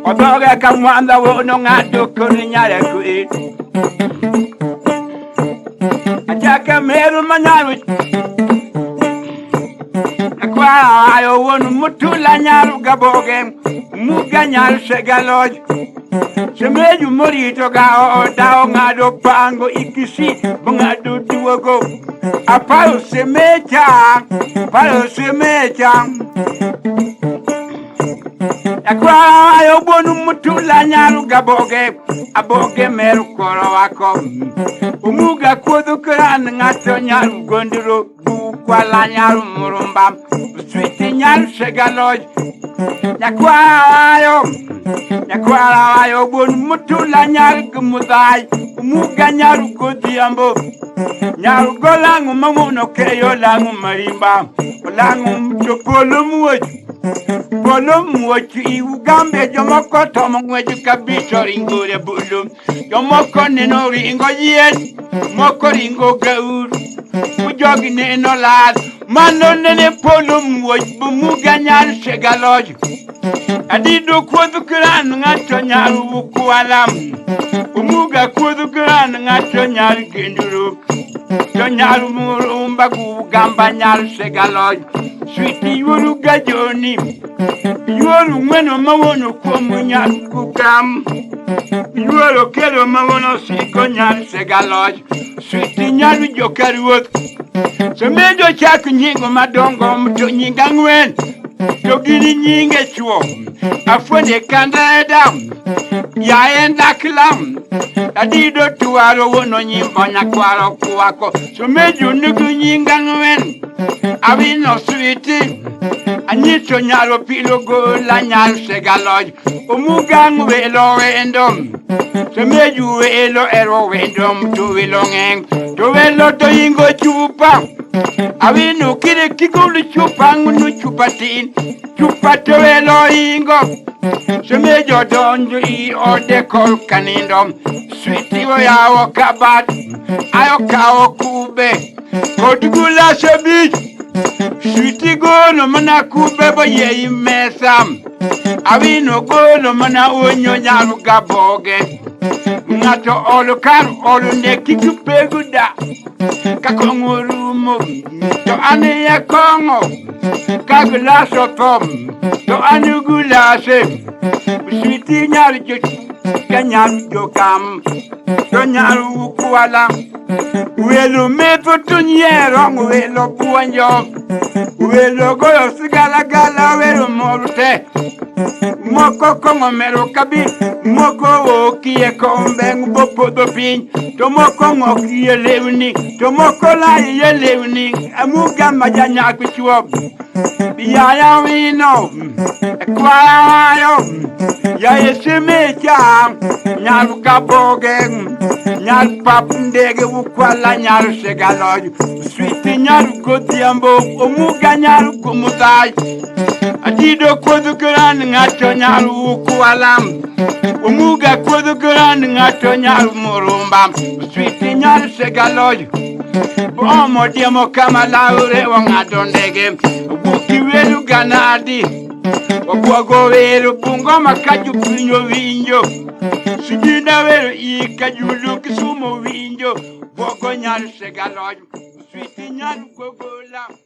Odhoge ka mwanda wono ng'ado kor nyare kwe. Achaka meru manyaru. Akwa ayo wonu mutula nyaru gaboge. Muga nyaru segaloj. Semeju morito ga odao ng'ado pango ikisi bung'ado duogo. Aparo semecha, paro semecha. Akwa bonu mutula nyaru gaboge aboge meru koro wako. Umuga kuodho kran ng'ato nyaru gondiro bukwala nyaru murumba. Switi nyaru segaloj. Nyakwayo, nyakwayo bonu mutula nyaru gumudai. Umuga nyaru godhiambo. Nyaru golangu mamuno keyo langu marimba. Olangu mtopolo muoch. Polo muoch iugambe jomoko tomo ng'wejo kabisa ringo re bulu. Jomoko neno ringo yien, moko ringo gaur. Ujogi neno lal, mano nene polo muoch bumuga nyaru segaloj. Adido kuodho kran ng'ato nyaru wukualam. Umuga kuodho kran ng'ato nyaru genduru. To nyaru murumba gugamba nyaru segaloj. Switi yuoru gajoni. Yuoru ng'weno mawono kuomu nyaru kukam. Yuoro kelo mawono siko nyaru segaloj. Switi nyaru jokaruoth. Semejo chak nyingo madongo to nying ang'wen. To gini nyinge chuo. Afuende kandeda. Yaenda klam. Adido tuaro wono nyimbo nyakwaro kuwako. Semejo nugu nying ang'wen. Awino switi. Anyiso nyalo pilo gola nyaru segaloj. Omuga ngwelo wendo. Semeju welo ero wendo mtu welo ng'eng. To welo to ingo chupa. Awino kire kigulu chupa ngunu chupa tin. Chupa to welo ingo. Semejo donjo i ode kor kanindo. Switi oyawo kabat. Ayo kawo kube. Kod gulas abich. Switi golo mana kube boye i mesa. Awino golo mana onyo nyaru gaboge. Ng'ato olo kar olo ne kik pegu da. Ka kong'o rumo to an e kong'o. Ka glass otho to an gulase. Switi nyaru jo ka nyaru jokam. To nyaru kwala. Welo metho to nyiero welo puonjo. Welo goyo sigalagala welo mor te. Moko kong'o mero kabi, moko okie kombe ng'bopodho piny, to moko ng'okie lewni, to moko laie lewni, amuga majanyak chuo. Yaya wino, kwayo, yaye semecha, nyaru gaboge, nyaru pap ndege ukwala nyaru segaloj, switi nyaru godhiambo, omuga nyaru gumuthai. Adido kuodho kran ng'ato nyaru ukwalam. Omuga kuodho kran ng'ato nyaru murumba. Switi nyaru segaloj. Omo diemo kama laure wang'ado ndege. Buki welu ganadi. Obwogo wero Bungoma ka jopiny owinjo. Sijina wero ika julu Kisumu winjo. Bwogo nyaru segaloj. Switi nyaru gogola.